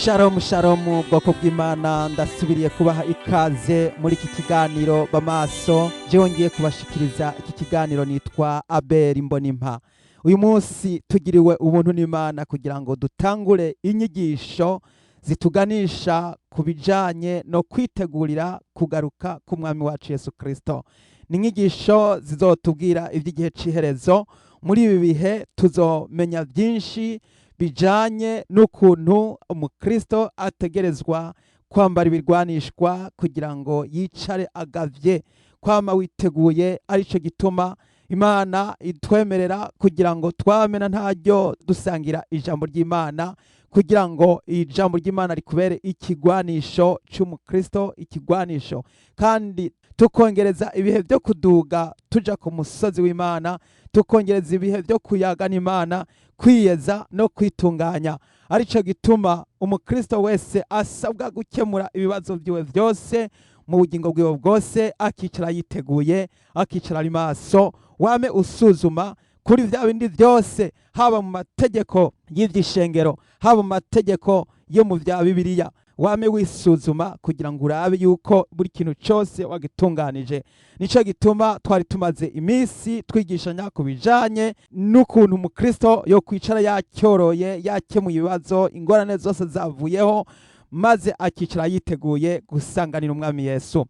Shalom shalom, bwoko bw'Imana, ndasubiriye kubaha ikaze muri iki kiganiro bamaso. Jewe ngiye kubashikiriza iki kiganiro nitwa Abel Mbonimpa. Uyu munsi tugiriwe ubuntu n'Imana kugira ngo dutangure inyigisho zituganisha ku bijanye no kwitegurira kugaruka k'umwami wacu Yesu Kristo. Ni inyigisho zizotubwira iby'igihe c'iherezo. Muri ibi bihe tuzomenya byinshi bijanye n'ukuntu umukristo ategerezwa kwambara ibirwanishwa kugira ngo yicare agavye, kwama witeguye. Arico gituma Imana itwemerera kugira ngo twamena ntaryo dusangira ijambo ry'Imana, kugira ngo ijambo ry'Imana rikubere ikigwanisho c'umukristo, ikigwanisho. Kandi tukongereza ibihe byo kuduga tuja ku musozi w'Imana, tukongereza ibihe byo kuyaga n'Imana, kwiyeza no kwitunganya. Arico gituma umukristo wese asabwa gukemura ibibazo vyiwe vyose mu bugingo bwiwe bwose, akicara yiteguye, akicara ari maso. Wame usuzuma kuri vya bindi vyose, haba mu mategeko y'ivy'ishengero, haba mu mategeko yo mu vya Bibiliya. Wame wisuzuma kugira ngo urabe yuko buri kintu cyose wagitunganije. Nico gituma twari tumaze iminsi twigishanya ku bijanye n'ukuntu umukristo yo kwicara yacyoroye, yakemuye ibibazo, ingorane zose zavuyeho, maze akicara yiteguye gusanganira umwami Yesu.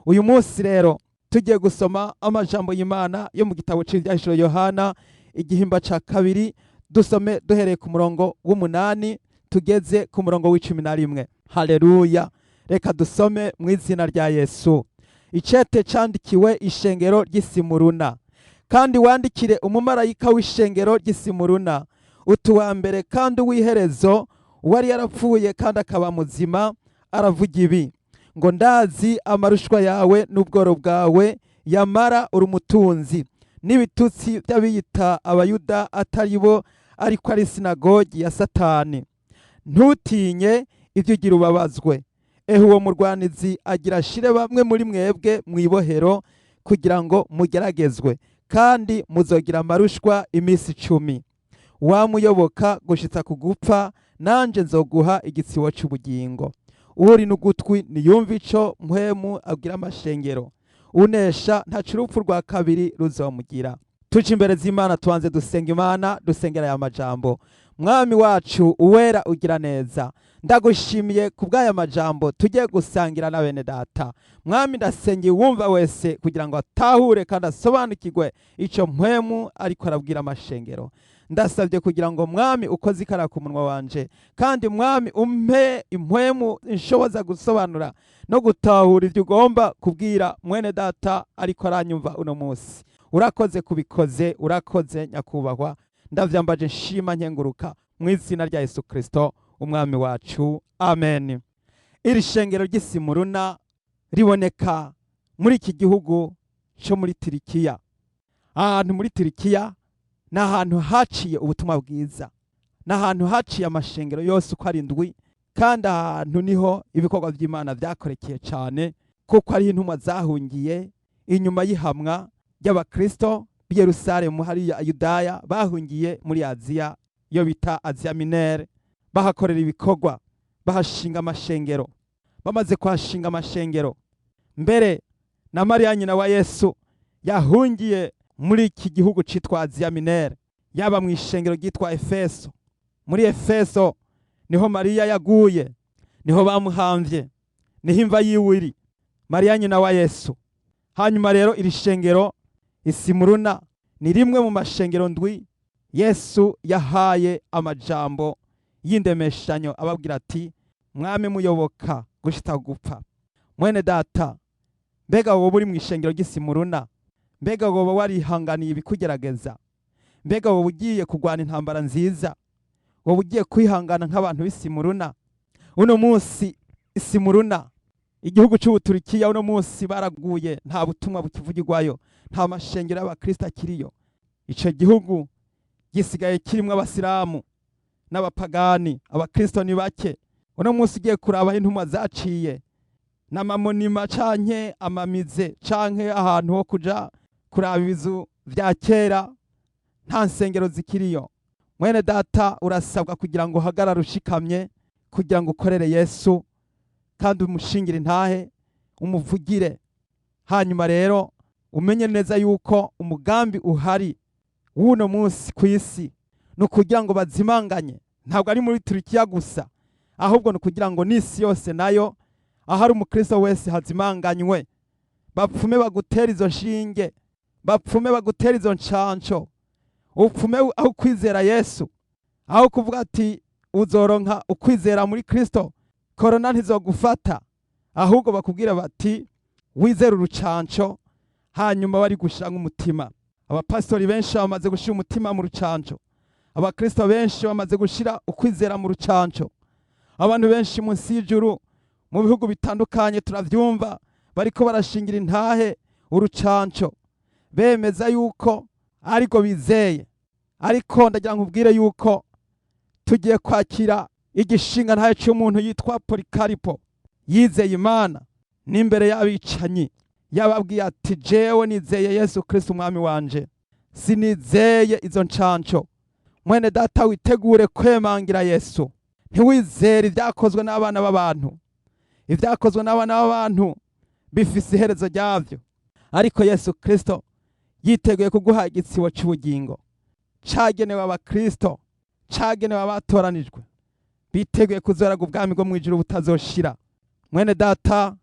Uyu munsi rero tugiye gusoma amajambo y'Imana yo mu gitabo c'Ivyahishuro Yohana, igihimba ca kabiri. Dusome duhereye ku murongo w'8 tugeze ku murongo w'11. Haleluya! Reka dusome mu izina rya Yesu. Icete candikiwe ishengero ry'Isimuruna. Kandi wandikire umumarayika w'ishengero ry'Isimuruna uti: "Uwa mbere kandi uw'iherezo, uwari yarapfuye kandi akaba muzima, aravuga ibi ngo: Ndazi amarushwa yawe n'ubworo bwawe, yamara uri umutunzi, n'ibitutsi by'abiyita Abayuda atari bo, ariko ari sinagogi ya Satani. Ntutinye ibyo ugira ubabazwe. Ehe, uwo murwanizi agira ashire bamwe muri mwebwe mu ibohero kugira ngo mugeragezwe, kandi muzogira amarushwa iminsi 10. Wamuyoboka gushitsa ku gupfa, nanje nzoguha igitsibo c'ubugingo. Uri n'ugutwi niyumva ico Mpwemu abwira amashengero. Unesha ntaco urupfu rwa kabiri ruzomugira." Tuje imbere z'Imana, tubanze dusenga Imana, dusengera aya majambo. Mwami wacu uwera ugira neza, ndagushimiye ku bw'aya majambo tugiye gusangira na bene data. Mwami, ndasengeye uwumva wese kugira ngo atahure kandi asobanukirwe ico Mpwemu ariko arabwira amashengero. Ndasabye kugira ngo, Mwami, ukoze ikara ku munwa wanje, kandi Mwami, umpe impwemu inshoboza gusobanura no gutahura ibyo ugomba kubwira mwene data ariko aranyumva uno munsi. Urakoze kubikoze, urakoze nyakubahwa. Ndavyambaje nshima nkenguruka mu izina rya Yesu Kristo umwami wacu, amen. Iri shengero ry'Isimuruna riboneka muri iki gihugu cyo muri Tirikiya. Ahantu muri Tirikiya ni ahantu haciye ubutumwa bwiza, ni ahantu haciye amashengero yose uko ari ndwi, kandi ahantu niho ibikorwa by'Imana byakorekeye cyane, kuko ariho intumwa zahungiye inyuma y'ihamwa ry'abakristo b'i Yerusalemu hariya Yudaya. Bahungiye muri Aziya, iyo bita Aziya Mineure, bahakorera ibikorwa, bahashinga amashengero. Bamaze kuhashinga amashengero, mbere na Mariya nyina wa Yesu yahungiye muri iki gihugu citwa Aziya Mineure, yaba mu ishengero ryitwa Efeso. Muri Efeso niho Mariya yaguye, niho bamuhamvye, niho imva yiwe iri, Mariya nyina wa Yesu. Hanyuma rero iri shengero Isimuruna ni rimwe mu mashengero ndwi Yesu yahaye amajambo y'indemeshanyo, ababwira ati: "Mwami, muyoboka gushita gupfa." Mwene data, mbega wowe uri mu ishengero ry'Isimuruna, mbega wowe warihanganiye ibikugerageza? Mbega wowe ugiye kurwana intambara nziza? Wowe ugiye kwihangana nk'abantu b'Isimuruna? Uno munsi Isimuruna, igihugu cy'Ubuturikiya, uno munsi baraguye, nta butumwa bukivugirwayo, nta mashengero y'abakristo akiriyo. Ico gihugu gisigaye kirimwo abasilamu n'abapagani, abakristo ni bake. Uno munsi ugiye kuraba aho intumwa zaciye n'amamonima canke amamize canke ahantu ho kuja kuraba ibizu vya kera, nta nsengero zikiriyo. Mwene data, urasabwa kugira ngo uhagarare ushikamye. Kugira ngo ukorere Yesu kandi umushingire intahe, umuvugire. Hanyuma rero umenye neza yuko umugambi uhari w'uno munsi ku isi ni ukugira ngo bazimanganye. Ntabwo ari muri Turikiya gusa, ahubwo ni ukugira ngo n'isi yose nayo, ahari umukristo wese, hazimanganywe. Bapfume bagutera izo nshinge, bapfume bagutera izo ncanco, upfume aho kwizera Yesu, aho kuvuga ati uzoronka ukwizera muri Kristo, korona ntizogufata, ahubwo bakubwira bati wizere urucanco. Hanyuma bari gushira nk'umutima. Abapasitori benshi bamaze gushira umutima mu rucanco, abakristo benshi bamaze gushira ukwizera mu rucanco. Abantu benshi munsi y'ijuru, mu bihugu bitandukanye, turavyumva bariko barashingira intahe urucanco, bemeza yuko ariko bizeye. Ariko ndagira nkubwire yuko tugiye kwakira igishinga ntahe cy'umuntu yitwa Polikaripo, yizeye Imana n'imbere y'abicanyi. Yababwiye ati jewe nizeye Yesu Kristo umwami wanje, sinizeye izo ncanco. Mwene data, witegure kwemangira Yesu. Ntiwizere ibyakozwe n'abana b'abantu. Ibyakozwe n'abana b'abantu bifise iherezo ryavyo, ariko Yesu Kristo yiteguye kuguha igitsibo cy'ubugingo cagenewe abakristo, cagenewe abatoranijwe, biteguye kuzoraga ubwami bwo mu ijuru butazoshira. Mwene data,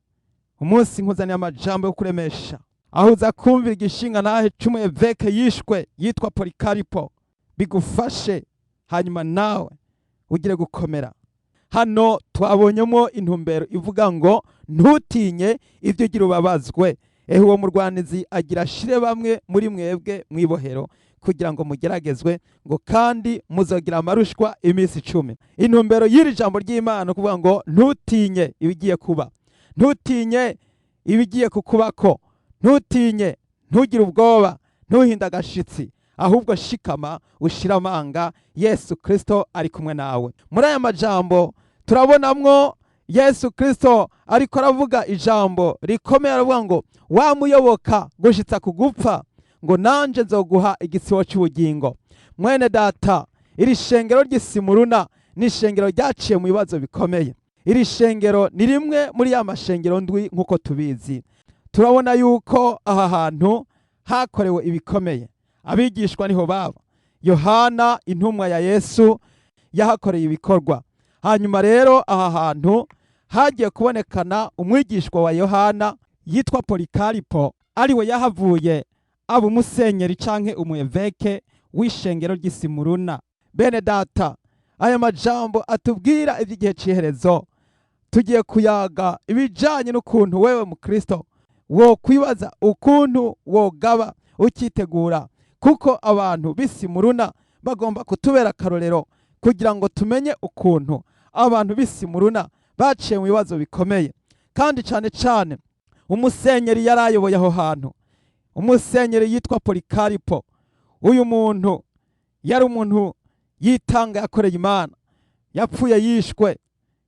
umunsi nkuzaniye amajambo yo kuremesha, aho uza kumvira igishinga ntahe c'umuyeveke yishwe yitwa Polikaripo, bigufashe, hanyuma nawe ugire gukomera. Hano twabonyemo intumbero ivuga ngo ntutinye ibyo ugira ubabazwe. Ehe, uwo murwanizi agira ashire bamwe muri mwebwe mwibohero kugira ngo mugeragezwe, ngo kandi muzogira amarushwa iminsi 10. Intumbero y'iri jambo ry'Imana kuvuga ngo ntutinye ibigiye kuba, ntutinye ibigiye kukubako, ntutinye, ntugire ubwoba, ntuhinde agashitsi, ahubwo shikama ushira amanga, Yesu Kristo ari kumwe nawe. Muri aya majambo turabonamwo Yesu Kristo ariko aravuga ijambo rikomeye, aravuga ngo wamuyoboka gushitsa kugupfa, ngo nanje nzoguha igitsibo cy'ubugingo. Mwene data, iri shengero ry'Isimuruna ni ishengero ryaciye mu bibazo bikomeye. Iri shengero ni rimwe muri ya mashengero ndwi nk'uko tubizi. Turabona yuko aha hantu hakorewe ibikomeye. Abigishwa niho baba. Yohana intumwa ya Yesu yahakoreye ibikorwa. Hanyuma rero aha hantu hagiye kubonekana umwigishwa wa Yohana yitwa Polikaripo, ariwe yahavuye aba umusenyeri canke umuyeveke w'ishengero ry'Isimuruna. Bene data, aya majambo atubwira iby'igihe c'iherezo. Tugiye kuyaga ibijanye n'ukuntu wewe mukristo wo kwibaza ukuntu wogaba ukitegura, kuko abantu b'Isimuruna bagomba kutubera akarorero kugira ngo tumenye ukuntu abantu b'Isimuruna baciye mu bibazo bikomeye, kandi cane cane umusenyeri yarayoboye aho hantu, umusenyeri yitwa Polikaripo. Uyu muntu yari umuntu yitanga, yakoreye Imana. Yapfuye yishwe,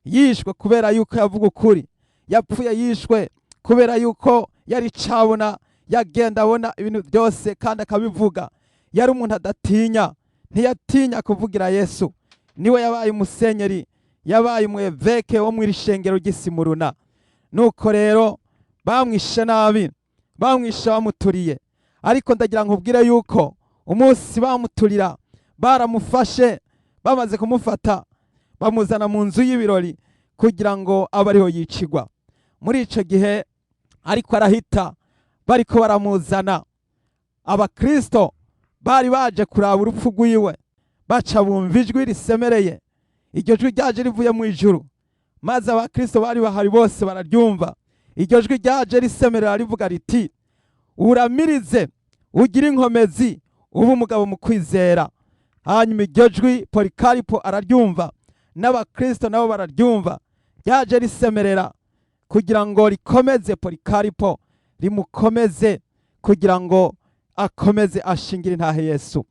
yishwe kubera yuko yavuga ukuri. Yapfuye yishwe kubera yuko yari cabona, yagenda abona ibintu byose kandi akabivuga. Yari umuntu adatinya, ntiyatinya kuvugira Yesu. Niwe yabaye umusenyeri, yabaye umweveke wo mu shengero ry'Isimuruna. Nuko rero bamwishe nabi, bamwishe bamuturiye. Ariko ndagira nkubwire yuko umunsi bamuturira, baramufashe, bamaze kumufata bamuzana mu nzu y'ibirori kugira ngo abe ariho yicigwa. Muri ico gihe ariko arahita, bariko baramuzana, abakristo bari baje kuraba urupfu rwiwe baca bumva ijwi risemereye. Iryo jwi ryaje rivuye mu ijuru, maze abakristo bari bahari bose bararyumva. Iryo jwi ryaje risemerera rivuga riti uramirize, ugire inkomezi, ube umugabo mu kwizera. Hanyuma iryo jwi Polikaripo araryumva, n'abakristo nabo bararyumva. Ryaje risemerera kugira ngo rikomeze Polikaripo, rimukomeze kugira ngo akomeze ashingire intahe Yesu.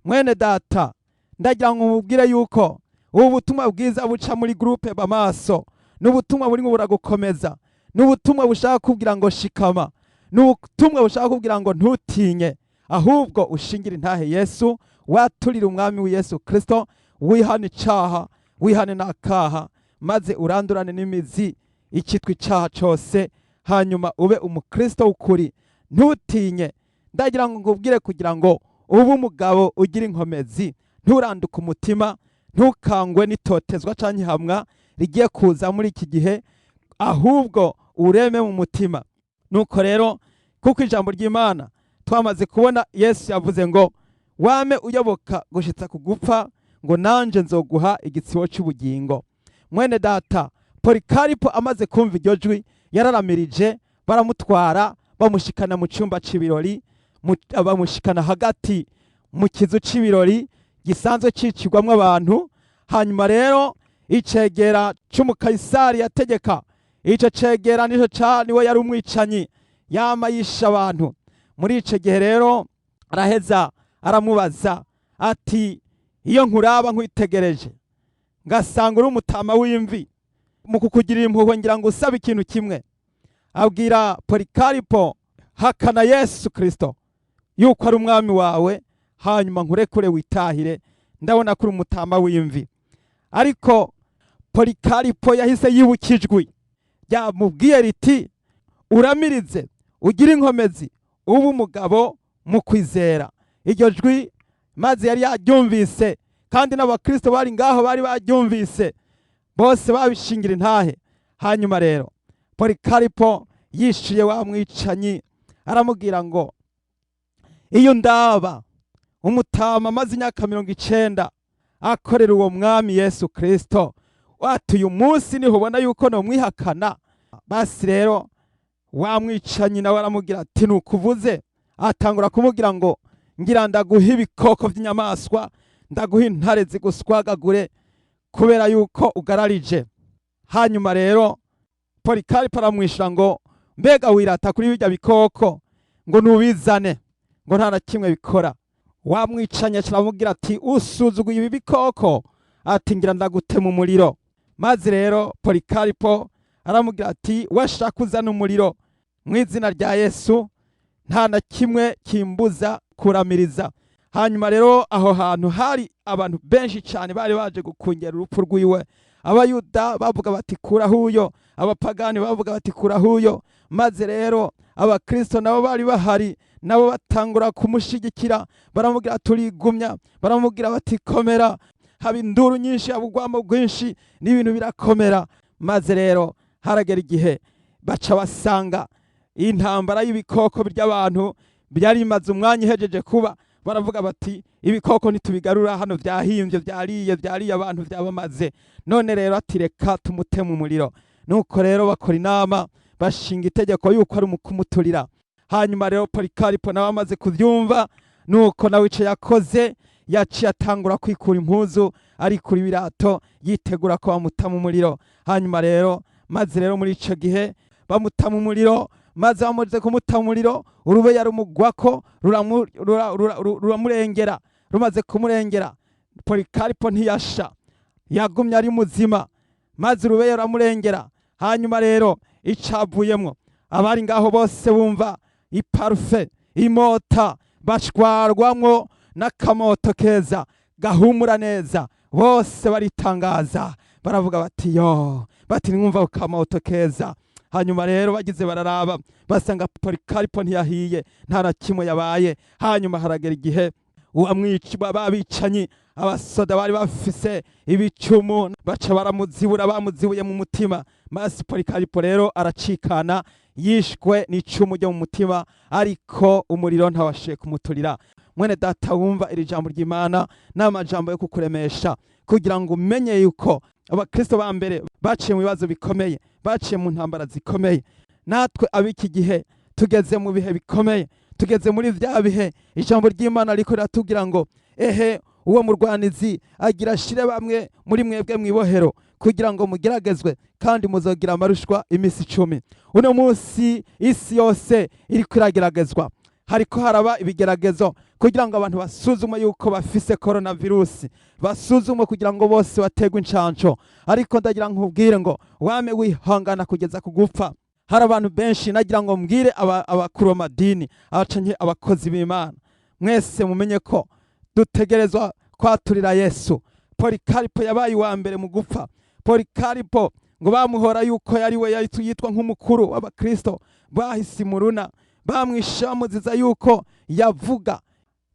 Mwene data, ndagira ngo mubwire yuko ubu butumwa bwiza buca muri groupe Bamaso n'ubutumwa burimo buragukomeza, n'ubutumwa bushaka kubwira ngo shikama, n'ubutumwa bushaka kubwira ngo ntutinye, ahubwo ushingire intahe Yesu, waturire umwami wa Yesu Kristo, wihane icaha, wihane n'akaha. Maze urandurane n'imizi icyitwa icyaha cyose, hanyuma ube umukristo w'ukuri. Ntutinye. Ndagira ngo nkubwire kugira ngo ube umugabo ugira inkomezi, nturanduke umutima, ntukangwe n'itotezwa cyangwa ihamwa rigiye kuza muri iki gihe, ahubwo ureme mu mutima. Nuko rero, kuko ijambo ry'Imana twamaze kubona, Yesu yavuze ngo: "Wame uyoboka gushitsa ku gupfa," ngo "nanje nzoguha igitsibo cy'ubugingo." Mwene data, Polikaripo amaze kumva iryo jwi yararamirije, baramutwara, bamushikana mu cyumba c'ibirori, bamushikana hagati mu kizu c'ibirori gisanzwe cicirwamwo abantu. Hanyuma rero icegera c'umukayisari yategeka ico cegera, nico ca niwe yari umwicanyi, yama yisha abantu muri ico gihe. Rero araheza aramubaza ati: "Iyo nkuraba nkwitegereje ngasanga uri umutama w'imvi, mu kukugirira impuhwe ngira ngo usabe ikintu kimwe." Abwira Polikaripo: "Hakana Yesu Kristo yuko ari umwami wawe, hanyuma nkurekure witahire. Ndabona ko uri umutama w'imvi." Ariko Polikaripo yahise yibuka ijwi ryamubwiye riti: "Uramirize, ugire inkomezi, ube umugabo mu kwizera." Iryo jwi maze yari yaryumvise, kandi n'abakristo bari ngaho bari baryumvise, bose babishingira intahe. Hanyuma rero Polikaripo yishuye wa mwicanyi, aramubwira ngo: "Iyo ndaba umutama amaze imyaka 90 akorera uwo mwami Yesu Kristo, wati uyu munsi niho ubona yuko nomwihakana?" Basi rero wa mwicanyi nawe aramubwira ati: "Nukuvuze." Atangura kumubwira ngo: "Ngira ndaguha ibikoko by'inyamaswa, ndaguha intare ziguswagagure kubera yuko ugararije." Hanyuma rero Polikaripo aramwishyura ngo: "Mbega wirata kuri bijya bikoko?" Ngo nubizane, ngo nta na kimwe bikora. Wa mwicanyi aramubwira ati: "Usuzuguye ibi bikoko?" Ati: "Ngira ndagutema umuriro." Maze rero Polikaripo aramubwira ati: "Washaka uzana umuriro, mu izina rya Yesu nta na kimwe kimbuza kuramiriza." Hanyuma rero aho hantu hari abantu benshi cyane bari baje gukungera urupfu rwiwe. Abayuda bavuga bati: "Kuraho uyo." Abapagani bavuga bati: "Kuraho uyo." Maze rero abakristo nabo bari bahari, nabo batangura kumushigikira, baramubwira: "Turigumya." Baramubwira bati: "Komera." Haba induru nyinshi, haba urwamo rwinshi, n'ibintu birakomera. Maze rero haragera igihe baca basanga intambara y'ibikoko by'abantu byari imaze umwanya ihejeje kuba. Baravuga bati: "Ibikoko ntitubigarura hano, byahimbye, byariye abantu, byabamaze. None rero ati: 'Reka tumuteme umuriro.'" Nuko rero bakora inama, bashinga itegeko yuko ari ukumuturira. Hanyuma rero Polikaripo nawe amaze kubyumva, nuko nawe ico yakoze, yaciye atangura kwikura impuzu, arikura ibirato, yitegura ko bamutama umuriro. Hanyuma rero, maze rero muri ico gihe bamutama umuriro. Maze bamaze kumutama umuriro, urubeya rumugwako, ruramurengera. Rumaze kumurengera, Polikaripo ntiyasha, yagumye ari muzima. Maze urubeya ruramurengera. Hanyuma rero icavuyemwo, abari ngaho bose bumva iparufe, imota, bashwarwamwo n'akamoto keza gahumura neza. Bose baritangaza, baravuga bati: "Yo," bati: "Nimwumva kamoto keza." Hanyuma rero bagize bararaba, basanga Polikaripo ntiyahiye, nta na kimwe yabaye. Hanyuma haragera igihe babicanyi, abasoda bari bafise ibicumu, baca baramuzibura, bamuzibuye mu mutima. Maze Polikaripo rero aracikana, yishwe n'icumu ryo mu mutima, ariko umuriro ntawashoboye kumuturira. Mwene data wumva iri jambo ry'Imana, ni amajambo yo kukuremesha kugira ngo umenye yuko abakristo ba mbere baciye mu bibazo bikomeye, baciye mu ntambara zikomeye. Natwe ab'iki gihe tugeze mu bihe bikomeye, tugeze muri vya bihe ijambo ry'Imana riko riratubwira ngo: "Ehe, uwo murwanizi agira ashire bamwe muri mwebwe mw'ibohero kugira ngo mugeragezwe, kandi muzogira amarushwa iminsi 10." Uno munsi isi yose iriko irageragezwa, hariko haraba ibigeragezo kugira ngo abantu basuzume yuko bafise coronavirus, basuzume kugira ngo bose bategwe incanco. Ariko ndagira nkubwire ngo wame wihangana kugeza ku gupfa. Hari abantu benshi, nagira ngo mbwire abakuru b'amadini, abacanke abakozi b'Imana mwese, mumenye ko dutegerezwa kwaturira Yesu. Polikaripo yabaye uwa mbere mu gupfa. Polikaripo ngo bamuhora yuko yari we yitwa nk'umukuru w'abakristo bahise Muruna, bamwishe bamuziza yuko yavuga,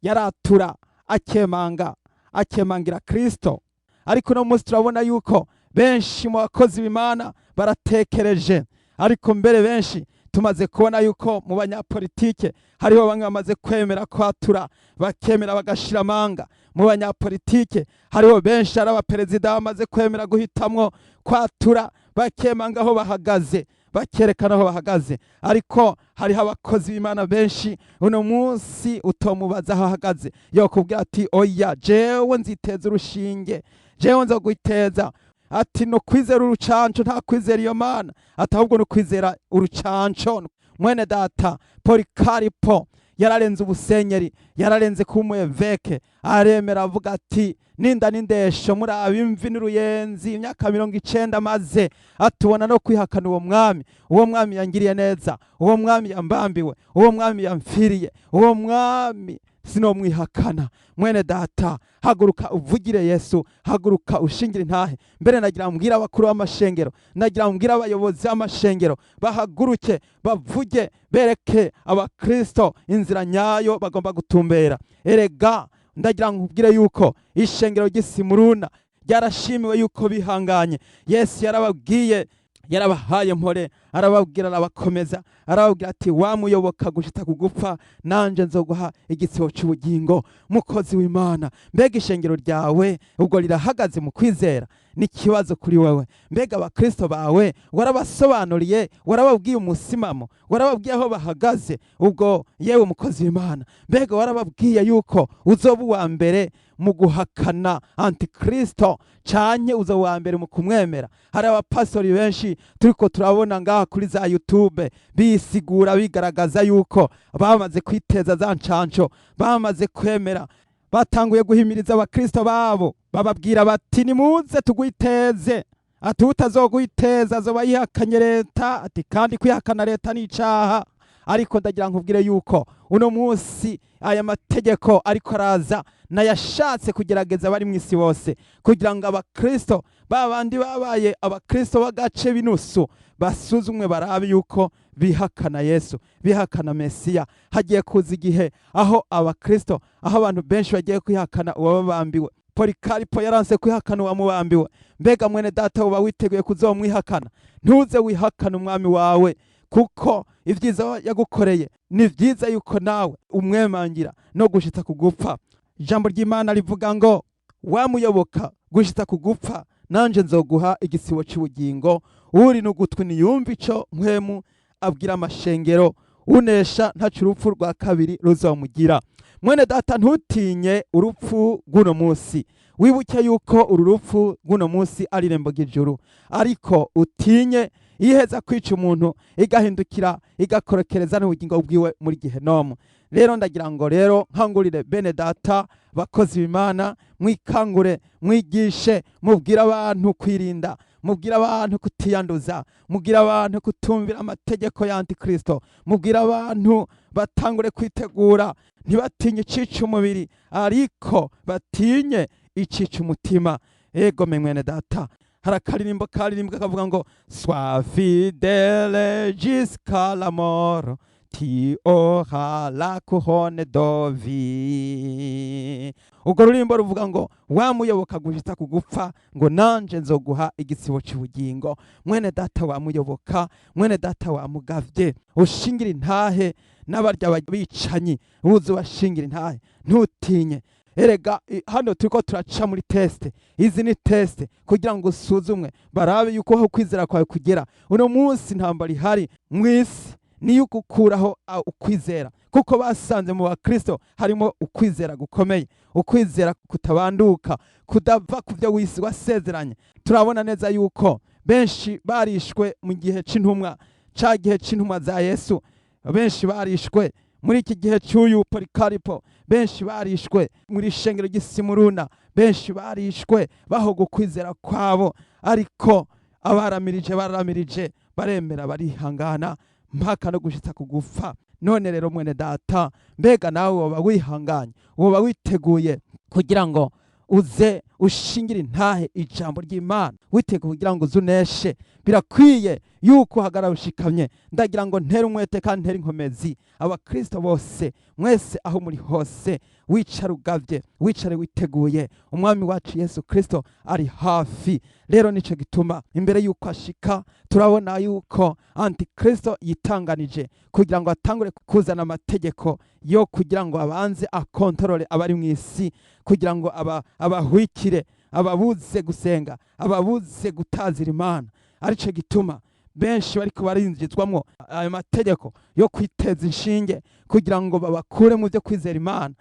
yaratura, akemanga, akemangira Kristo. Ariko uno munsi turabona yuko benshi mu bakozi b'Imana baratekereje, ariko mbere benshi tumaze kubona yuko mu banyapolitike hariho bamwe bamaze kwemera kwatura, bakemera bagashira amanga. Mu banyapolitike hariho benshi, ari abaperezida bamaze kwemera guhitamwo kwatura, bakemanga aho bahagaze, bakerekana aho bahagaze. Ariko hariho abakozi b'Imana benshi uno munsi utomubaza aho ahagaze, yokubwira ati: "Oya, jewe nziteza urushinge, jewe nzogwiteza." Ati: "No kwizera urucanco, nta kwizera iyo Mana." Ati: "Ahubwo no kwizera urucanco." Mwene data, Polikaripo yararenze ubusenyeri, yararenze kuba umweveke, aremera avuga ati: "Ninda n'indesho, muraba imvi n'uruyenzi, imyaka 90 maze atubona no kwihakana uwo mwami, uwo mwami yangiriye neza, uwo mwami yambambiwe, uwo mwami yamfiriye, uwo mwami sinomwihakana." Mwene data, haguruka uvugire Yesu, haguruka ushingire intahe. Mbere nagira mbwira abakuru b'amashengero, nagira mbwira abayobozi b'amashengero, bahaguruke bavuge, bereke abakristo inzira nyayo bagomba gutumbera. Erega ndagira nkubwire yuko ishengero ry'Isimuruna ryarashimiwe yuko bihanganye. Yesu yarababwiye, yarabahaye mpore, arababwira, arabakomeza, arababwira ati: "Wamuyoboka gushita kugupfa, nanje nzoguha igitsibo cy'ubugingo." Mukozi w'Imana, mbega ishengero ryawe ubwo rirahagaze mu kwizera? Ni ikibazo kuri wewe. Mbega abakristo bawe warabasobanuriye, warababwiye umusimamo, warababwiye aho bahagaze? Ubwo yewe mukozi w'Imana, mbega warababwiye yuko uzoba uwa mbere mu guhakana antikristo, canke uzoba uwa mbere mu kumwemera? Hari abapastori benshi turiko turabona ngaha kuri za YouTube bisigura, bigaragaza yuko bamaze kwiteza za ncanco, bamaze kwemera, batanguye guhimiriza abakristo babo, bababwira bati: "Nimuze tugwiteze." Ati: "Utazogwiteza azoba yihakanye leta." Ati: "Kandi kwihakana leta ni icaha." Ariko ndagira nkubwire yuko uno munsi aya mategeko ariko araza nayashatse kugerageza abari mu isi bose, kugira ngo abakristo ba bandi babaye abakristo b'agace b'inusu basuzumwe, barabe yuko bihakana Yesu, bihakana Mesiya. Hagiye kuza igihe aho abakristo, aho abantu benshi bagiye kwihakana uwababambiwe. Polikaripo yaranse kwihakana uwamubambiwe. Mbega mwene data, uba witeguye kuzomwihakana? Ntuze wihakane umwami wawe, kuko ibyiza yagukoreye ni byiza yuko nawe umwemangira no gushitsa ku gupfa. Ijambo ry'Imana rivuga ngo: "Wamuyoboka gushitsa ku gupfa, nanje nzoguha igisibo cy'ubugingo." Uri n'ugutwi niyumva ico Mpwemu abwira amashengero. Unesha ntaco urupfu rwa kabiri ruzomugira. Mwene data, ntutinye urupfu rw'uno munsi. Wibuke yuko uru rupfu rw'uno munsi ari irembo ry'ijuru. Ariko utinye iheza kwica umuntu, igahindukira igakorokereza n'ubugingo bwiwe muri gehenomu. Rero ndagira ngo rero nkangurire bene data, bakozi b'Imana, mwikangure, mwigishe, mubwire abantu kwirinda, mubwire abantu kutiyanduza, mubwire abantu kutumvira amategeko ya antikristo, mubwire abantu batangure kwitegura, ntibatinye icica umubiri, ariko batinye icica umutima. Ego me mwene data, hari akaririmbo karirimbwa kavuga ngo: "Sois fidèle jusqu'à la mort, tu auras la couronne de vie." Urwo rurimbo ruvuga ngo: "Wamuyoboka gushitsa ku gupfa, ngo nanje nzoguha igitsibo cy'ubugingo." Mwene data, wamuyoboka, mwene data, wamugavye, ushingira intahe n'abarya bicanyi, uze ubashingira intahe, ntutinye. Erega hano turiko turaca muri test. Izi ni test kugira ngo usuzumwe, barabe yuko aho kwizera kwawe kugera. Uno munsi intambara ihari mw'isi niyo gukuraho ukwizera, kuko basanze mu bakristo harimo ukwizera gukomeye, ukwizera kutabanduka, kudava ku byo wisi wasezeranye. Turabona neza yuko benshi barishwe mu gihe c'intumwa, ca gihe c'intumwa za Yesu. Benshi barishwe muri iki gihe cy'uyu Polikaripo, benshi barishwe muri ishengero ry'Isimuruna, benshi barishwe bahoga ukwizera kwabo. Ariko abaramirije baramirije, baremera, barihangana mpaka no gushitsa ku gupfa. None rero mwene data, mbega nawe woba wihanganye, woba witeguye kugira ngo uze Ushingire intahe ijambo ry'Imana, witeguye kugira ngo uzuneshe. Birakwiye yuko uhagarara ushikamye. Ndagira ngo ntere umwete kandi ntere inkomezi abakristo bose mwese aho muri hose. Wicare ugavye, wicare witeguye. Umwami wacu Yesu Kristo ari hafi. Rero nico gituma imbere yuko ashika, turabona yuko Antikristo yitanganije kugira ngo atangure kuzana amategeko yo kugira ngo abanze akontorore abari mu isi, kugira ngo abahwikire, ababuze gusenga, ababuze gutazira Imana. Arico gituma benshi bariko barinjizwamwo ayo mategeko yo kwiteza inshinge kugira ngo babakure mu byo kwizera Imana.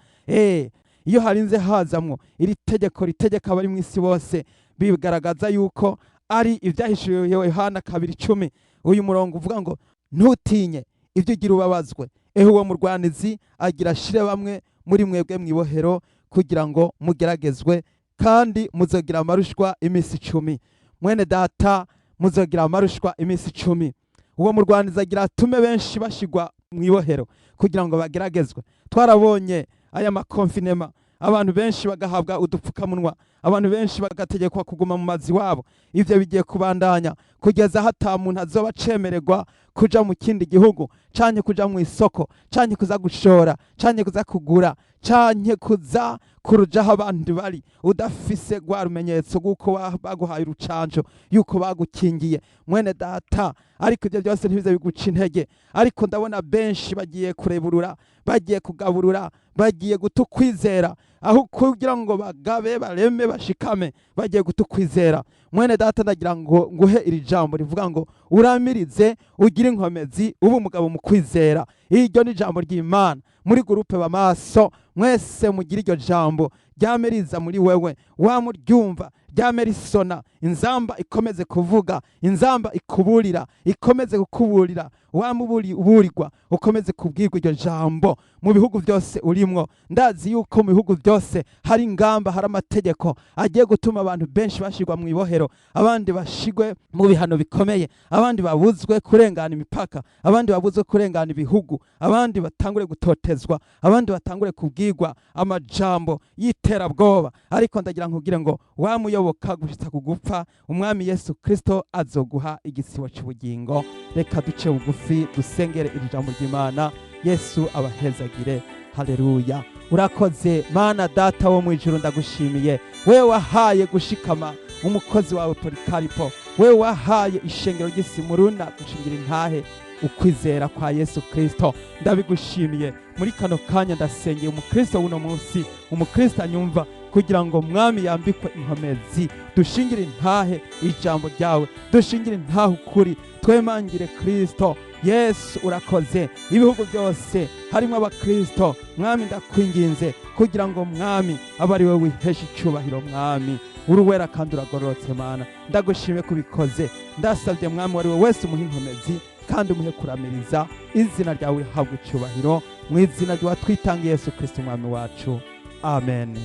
Iyo harinze hazamwo iri tegeko ritegeka abari mu isi bose, bigaragaza yuko ari ivyahishuriwe Yohana 2:10. Uyu murongo uvuga ngo: "Ntutinye ibyo ugira ubabazwe. Ehe, uwo murwanizi agira ashire bamwe muri mwebwe mw'ibohero kugira ngo mugeragezwe, kandi muzogira amarushwa iminsi 10." Mwene data, muzogira amarushwa iminsi 10. Uwo murwanizi agira atume benshi bashigwa mw'ibohero kugira ngo bageragezwe. Twarabonye aya ma confinement, abantu benshi bagahabwa udupfukamunwa, abantu benshi bagategekwa kuguma mu mazi wabo. Ivyo bigiye kubandanya kugeza aho ata muntu azoba acemererwa kuja mu kindi gihugu, canke kuja mu isoko, canke kuza gushora, canke kuza kugura, canke kuza kurujaho abandi bari, udafise rwa rumenyetso rw'uko baguhaye urucanco, yuko bagukingiye. Mwene data, ariko ibyo byose ntibize biguca intege. Ariko ndabona benshi bagiye kureburura, bagiye kugaburura, bagiye guta ukwizera. Aho kugira ngo bagabe, bareme, bashikame, bagiye guta ukwizera. Mwene data, ndagira ngo nguhe iri jambo rivuga ngo uramirize, ugire inkomezi, ube umugabo mu kwizera. Iryo ni ijambo ry'Imana. Muri groupe Bamaso mwese, mugire iryo jambo ryame riza muri wewe, wamuryumva, ryame risona. Inzamba ikomeze kuvuga, inzamba ikuburira ikomeze kukuburira. Wamuburirwa, ukomeze kubwirwa iryo jambo mu bihugu byose urimwo. Ndazi yuko mu bihugu byose hari ingamba, hari amategeko agiye gutuma abantu benshi bashirwa mu ibohero, abandi bashigwe mu bihano bikomeye, abandi babuzwe kurengana imipaka, abandi babuzwe kurengana ibihugu, abandi batangure gutotezwa, abandi batangure kubwirwa amajambo y'iterabwoba. Ariko ndagira nkubwire ngo wamuyoboka gushitsa ku gupfa, Umwami Yesu Kristo azoguha igisibo cy'ubugingo. Reka duce bugufi, dusengere iri jambo ry'Imana. Yesu abahezagire. Haleluya. Urakoze Mana Data wo mu ijuru, ndagushimiye wewe wahaye gushikama umukozi wawe Polikaripo, wewe wahaye ishengero ry'Isimuruna gushingira intahe ukwizera kwa Yesu Kristo. Ndabigushimiye. Muri kano kanya ndasengeye umukristo w'uno munsi, umukristo anyumva, kugira ngo Mwami yambikwe inkomezi, dushingire intahe ijambo ryawe, dushingire intahe ukuri, twemangire Kristo Yesu. Urakoze. Ibihugu byose harimo abakristo, Mwami, ndakwinginze kugira ngo Mwami abe ari we wihesha icyubahiro. Mwami, uri uwera kandi uragororotse. Mana, ndagushimiye kubikoze. Ndasabye Mwami, uwo ari we wese umuhe inkomezi kandi umuhe kuramiriza. Izina ryawe rihabwe icyubahiro, mu izina ry'uwatwitangiye Yesu Kristo Umwami wacu, amen.